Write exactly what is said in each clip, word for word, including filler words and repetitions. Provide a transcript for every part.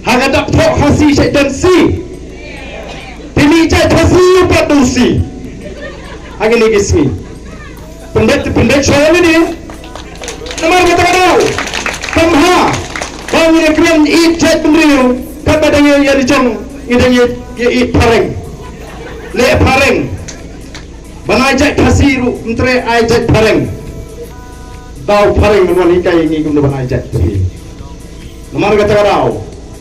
Ha ka dak thoh Khasi sha Khasi. Te ngi jait Khasi u pat u si. Ha kine ki sngi. Pynbeit, pynbeit shuwa ngi ne. Namar kata ka daw. Kam ha. Ba ngi kren ïeit jaitbynriew. Katba dang ïa, ïa di jong ngi dang ïa, ïa ïeit phareng. Leh phareng. Ban ai jait Khasi ruh, ym treh ai jait phareng. Daw phareng ban wan hikai ngi kumno ban ai jait Khasi. Namar kata ka daw,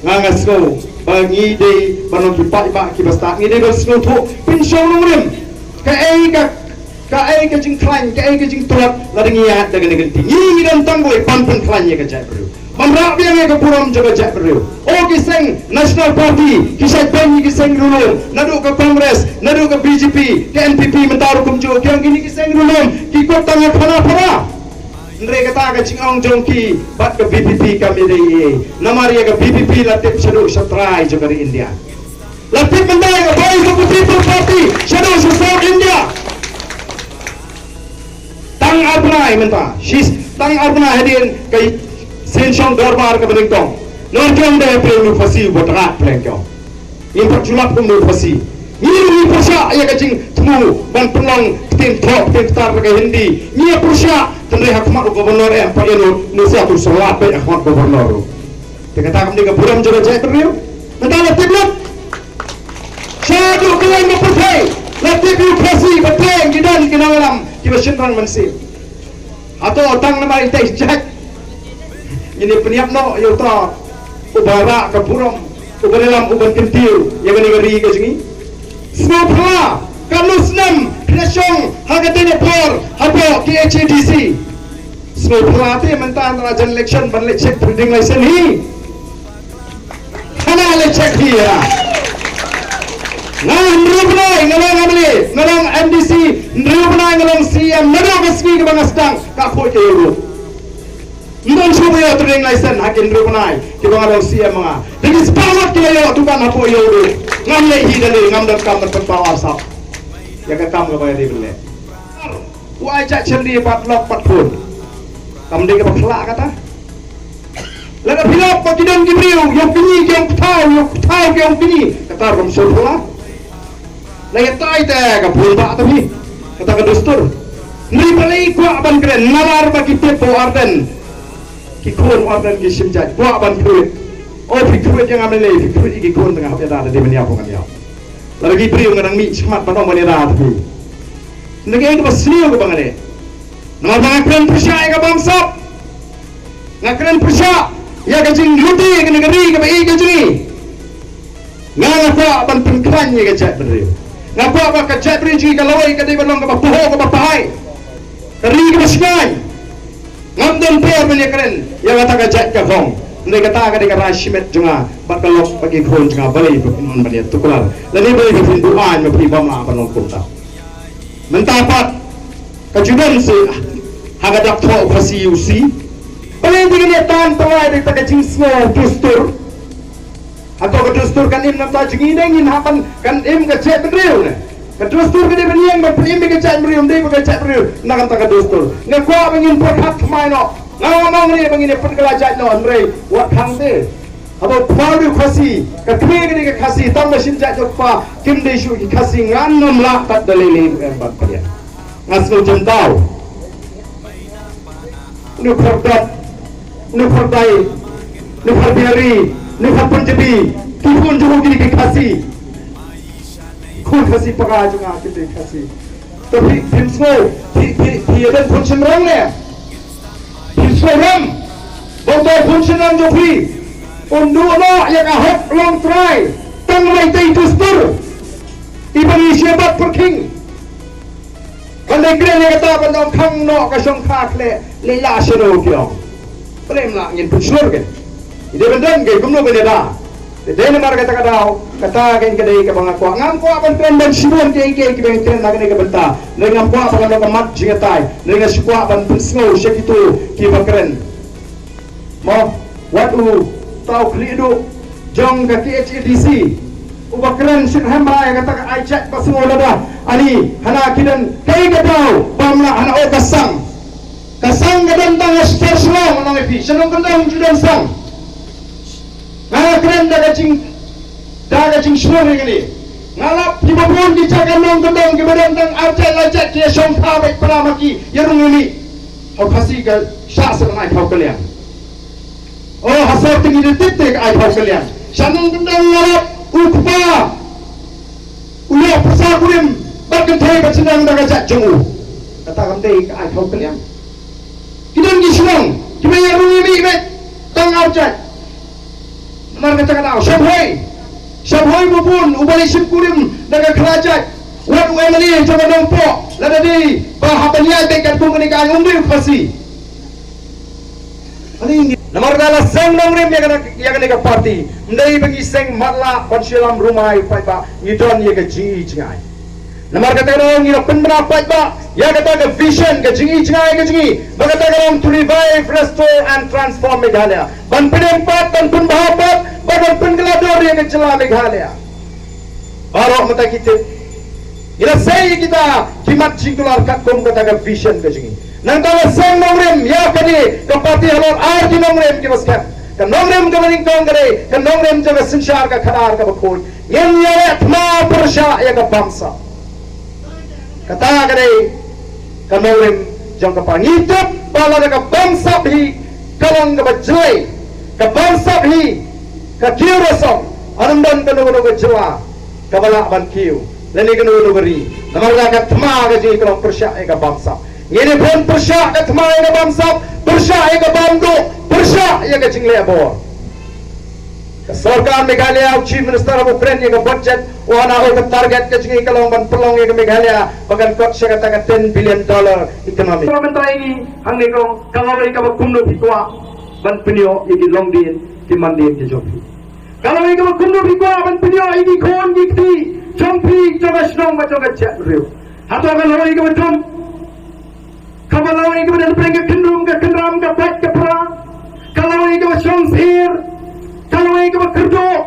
nga nga sngew ba ngi dei ban long ki paidbah kiba stad, ngi dei ban sngewthuh pynshong nongrim. Kaei ka, kaei ka jingkhlaiñ, kaei ka jingtlot, lada ngi ïaid da kane ka lynti. Ngi, ngi don tang beit ban pynkhlaiñ ïa ka jaitbynriew. Ban rah biang ïa ka burom jong ka jaitbynriew. O ki seng National Party, ki shait beiñ ïa ki seng riewlum, naduh ka Congress, naduh ka B J P, ka N P P, mynta ruh kumjuh, ki ong kine ki seng riewlum, ki kut tang ha khana para. Hynrei kata ka jingong jong ki bad ka V P P kam ïadei ei ei. Namar ïa ka V P P la tip shaduh shatrai jong ka ri India. La tip mynta ïa ka Voice of the People Party shaduh sha South India. Tang ar bnai mynta, shi tang ar bnai hadien ka sien shong dorbar kaba nyngkong. Nongkyndong da pyrshah ïa u Khasi uba tnat pyrshah ïa u. Ngim pat ju lap kum u Khasi. Ngi ruh ngi pyrshah ïa ka jingthmu ban pynlong ktien thoh ktien tar ka Hindi. Ngi ïa pyrshah, hynrei ha khmat u Governor em pat ïa u, u Siatur Sawat beit ha khmat Governor ruh. Te kata kam dei ka burom jong ka jaitbynriew. Mynta la tip lut. Shaduh kylleiñ ba pyrthei la tip ïa u Khasi ba teng ki don ki nongïalam kiba shynrang mynsiem. Hato tang namar ita i jait? Ngin ïa pynïap noh ïa uta uba rah ka burom, uba ïalam, uban kyntiew ïa kane ka ri ka jong ngi. Sngewphylla, katno snem phi la shong ha katei ka por hapoh K H A D C? Sngewphylla te mynta ynda la jan election ban leit check trading license hi. Hana leit check hi ïa. Nga hynriew bnai nga long M L A, nga long M D C, hynriew bnai nga long C E M, naduh ka sngi kaba nga sdang ka khuid ka ïew ruh. Ym don shuh ba ïoh trading license ha ki hynriew bnai kiba nga long C E M nga. Da ki spah ngut ki la ïoh dukan hapoh ïew ruh. Ngam leit hi da lei, ngam don kam ban pynpaw arsap ïa ka kam kaba ïadei ban leh. U ai jait shyrdi pat lok pat khun. Kam dei kaba khlak kata. Lada phi lok ba ki don ki briew, ïoh kñi ki ong kthaw, ïoh kthaw ki ong kñi. Kata ruh kam sngewphylla. La ïatai te ka bun bah ta phi. Kata ka dustur. Hynrei balei kwah ban kren, nalar ba ki tip ba u Ardent, ki khun u Ardent ki shim jait, kwah ban khrwit. O phi khrwit ïa nga balei, phi khrwit ïa ki khun tang hap ïada da dei ban ïap ngan ïap. Lada ki briew nga dang mih shakhmat ban ong ban ïada ta phi. Ngi ïa kaba sniew kaba nga dei. Namar ba nga kren pyrshah ïa ka bamsap. Nga kren pyrshah ïa ka jinglute kane ka ri kaba ïeit ka jong ngi. Nga nga kwah ban pynkhlaiñ ïa ka jaitbynriew. Nga kwah ba ka jaitbynriew jong ngi ka lawei ka dei ban long kaba pahuh kaba pahai. Ka ri kaba shngaiñ. Ngam don por ban ïa kren ïa kata ka jait ka hong. Hynrei kata ka dei ka rai shimet jong nga bad ka lok bad ki khun jong nga balei ba phin wan ban ïa tuklar. Lane balei ba phin buh aiñ ma phi bym lah ban long kumta. Mynta pat ka ju don seh ha ka dak thoh Khasi u si. Balei dei kane tan pynlai dei ta ka jingsngew dustur. Hato ka dustur kan im na ka bynta jong ngi ne ngin hap ban kan im ka jaitbynriew ne? Ka dustur ka dei ban ïeng ban pynim ïa ka jaitbynriew, ym dei ba ka jaitbynriew na ka bynta ka dustur. Nga kwah ba ngin pyrkhat thymmai noh. Nga ong ne ba ngin ïa pynkylla jait noh hynrei wat khang te. Haba u kpa u dei u Khasi, ka kmie ka dei ka Khasi, tang ba shim jait jong u kpa, kim dei shuh ki Khasi, ngan nym lah kat da lei lei ruh em ban pdiang. Nga sngewjemdaw. Une u Khardot, une u Khardai, une u Kharbihari, une u Kharpunjabi, ki khun jong u ki dei ki Khasi. Khun Khasi Pagha jong nga ki dei Khasi. To phi, phim sngew, phi, phi, phi ïa don khun shynrang ne? Phim sngew rem. Ba uto u khun shynrang jong phi un duh noh ïa ka hok longtrai tang ba ïa itei i dustur. I ba ngi shim bad pyrkhing. Ban dei kren ïa kata ban ong khang noh ka shongkha khleh, lei la shano ki ong. Balei ym lah ngin pynshlur ki. I dei ban don ki kumno ban ïada. Te dei namar kata ka daw, kata kein ka dei kaba nga kwah. Ngam kwah ban kren ban shibun kiei kiei kiba nga kren na kane ka bynta. Hynrei ngam kwah ba kan long ka mat jingïatai. Hynrei nga shu kwah ban pynsngew sha kito kiba kren. Mo, wat u, uta u khlieh duh jong ka K H A D C uba kren shitrhem ba ïa kata ka ai jait ba sngew lada ani hana ki don kaei ka daw ba mla hana o ka sang. Ka sang ka don tang ha Shillong, ngan ong ïa phi, sha Nongkyndong ju don sang. Nga kren da ka jing, da ka jingshlur ïa kane. Nga lap phi ba bun ki jaka nongkyndong kiba don tang ar jait lai jait ki ïa shong kha beit para ma ki ïa rung ïa mih. Ha u Khasi ka shah seh ban ai thaw kylliang. O ha sor te ngi da tip te ka ai thaw kylliang. Sha nongkyndong nga lap u kpa u ïoh pyrsa kurim bad kynthei ba sdang da ka jait jong u. Kata kam dei ka ai thaw kylliang. Ki don ki shnong kiba ïa rung ïa mih beit tang ar jait. Namar kata ka daw, shah hoi, shah hoi ba bun uba leit shim kurim da ka khra jait, wat u M L A jong ka Nongpoh, lada dei ba hap ban ïaid beit katkum kane ka aiñ, um dei u Khasi. Namar kata la seng nongrim ïa kane, ïa kane ka party, ym dei ba ngi seng matlah ban shu lam rumai u paidbah, ngi don ïa ka jingi jingai. Namar kata ka daw ngi la pynbna paidbah ïa kata ka vision, ka jingi jingai ka jingi, ba kata ka long to revive, restore and transform Meghalaya. Ban pynïeng pat, ban pynbha pat, ban, ban pynkylla dor ïa ka jylla Meghalaya. Baroh mynta ki tip, ngi la sei ïa kita ki mat jingkular katkum kata ka vision ka jingi. Nangta la seng nongrim ïa kane ka party halor ar ki nongrim kiba skhem. Ka nongrim kaba nyngkong ka dei ka nongrim jong ka synshar ka khadar kaba khuid. Ngin ïaleh thma pyrshah ïa ka bamsap. Kata ka dei ka nongrim jong ka party. Ngi tip ba lada ka bamsap hi ka long kaba jlei, ka bamsap hi ka kiew rasong, ym don kano kano ka jylla kaba lah ban kiew lane kano kano ka ri. Namar ka thma ka jong ngi ka long pyrshah ïa ka bamsap. Ngin ïa pynpyrshah ka thma ïa ka bamsap, pyrshah ïa ka bamduh, pyrshah ïa ka jingleh bor. Ka sorkar Meghalaya, u Chief Minister haba u kren ïa ka budget, u ong, ka target ka jong ngi ka long ban pynlong ïa ka Meghalaya ba kan kot sha kata ka ten billion dollar economy. Ka mynta ïa ngi hangne ka long, ka lawei kaba kumno phi kwah ban pynïoh ïa ki longdien ki mandien ki jong phi. Ka lawei kaba kumno phi kwah ban pynïoh ïa ki khun ki kti jong phi, jong ka shnong bad jong ka jaitbynriew. Hato ka lawei kaba dum, kaba lawei kaba don hapdeng ka kynrum ka kynram, ka pait ka pra, ka lawei kaba shong sir, ka lawei kaba kyrduh,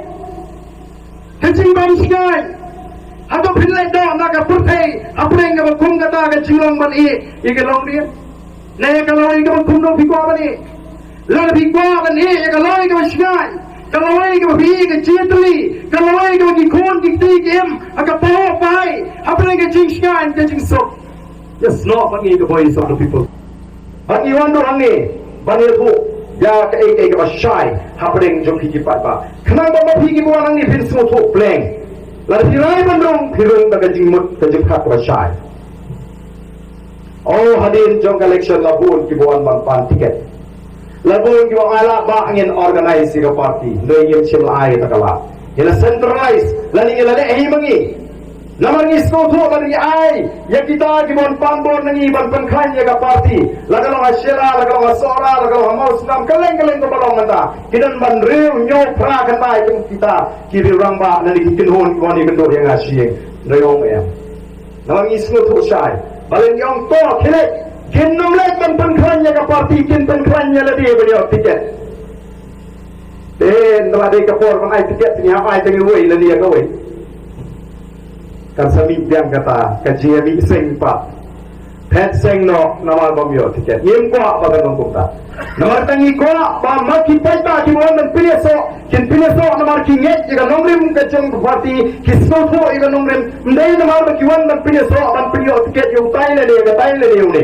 ka jingbam shngaiñ. Hato phin leit noh na ka pyrthei hapdeng kaba kum kata ka jinglong ban ïeh ïa ka longdien? Ne ka lawei kaba kumno phi kwah ban ïeh? Lada phi kwah ban ïeh ïa ka lawei kaba shngaiñ, ka lawei kaba phi ïeh ka jingïatylli, ka lawei kaba ki khun ki kti ki im ha ka pahuh pahai hapdeng ka jingshngaiñ ka jingsuk. Yes, no, ba ngi ka voice of the people. Ba ngi wan dur hangne ban ïathuh ïa kaei kaei kaba shai hapdeng jong phi ki paidbah. Khnang ba ma phi kiba wan hangne phin sngewthuh pleng. Lada phi rai ban rung, phi rung da ka jingmut ka jingpyrkhat kaba shai. O hadien jong ka election la bun kiba wan ban pan tiket. La bun kiba ong, ai lah ba ngin organize ïa ka party. Hynrei ngim shym la ai kata ka lad. Ngi la centralize lane ngi la leh hi ma ngi. Namar ngi sngewthuh lada ngi ai ïa kita kiba wan pan bor na ngi ban pynkhlaiñ ïa ka party, la ka long ha Shira, la ka long ha Sohra, la ka long ha Mawsynram, kylleng kylleng kaba long mynta, ki don ban riew hynñiew phra khyndai kum kita ki riew rangbah lane ki kynhun kiba wan ïakynduh ïa nga sha ïing. Hynrei ong em. Namar ngi sngewthuh shai. Balei ngi ong to khie leit, kin nym leit ban pynkhlaiñ ïa ka party, kin pynkhlaiñ ïa lade ban ïoh tiket. Te ynda la dei ka por ban ai tiket, ngi hap ai tang iwei lane ïa kawei. Kan sa mih biang kata ka jingïamih seng pat. Phet seng noh namar bym ïoh tiket. Ngim kwah ba kan long kumta. Namar kata ngi kwah ba ma ki paidbah kiba wan ban pynïasoh, kin pynïasoh namar ki ngeit ïa ka nongrim ka jong ka party, ki sngewthuh ïa ka nongrim. Ym dei namar ba ki wan ban pynïasoh ban pynïoh tiket ïa utai lane ïa katai lane ïa une.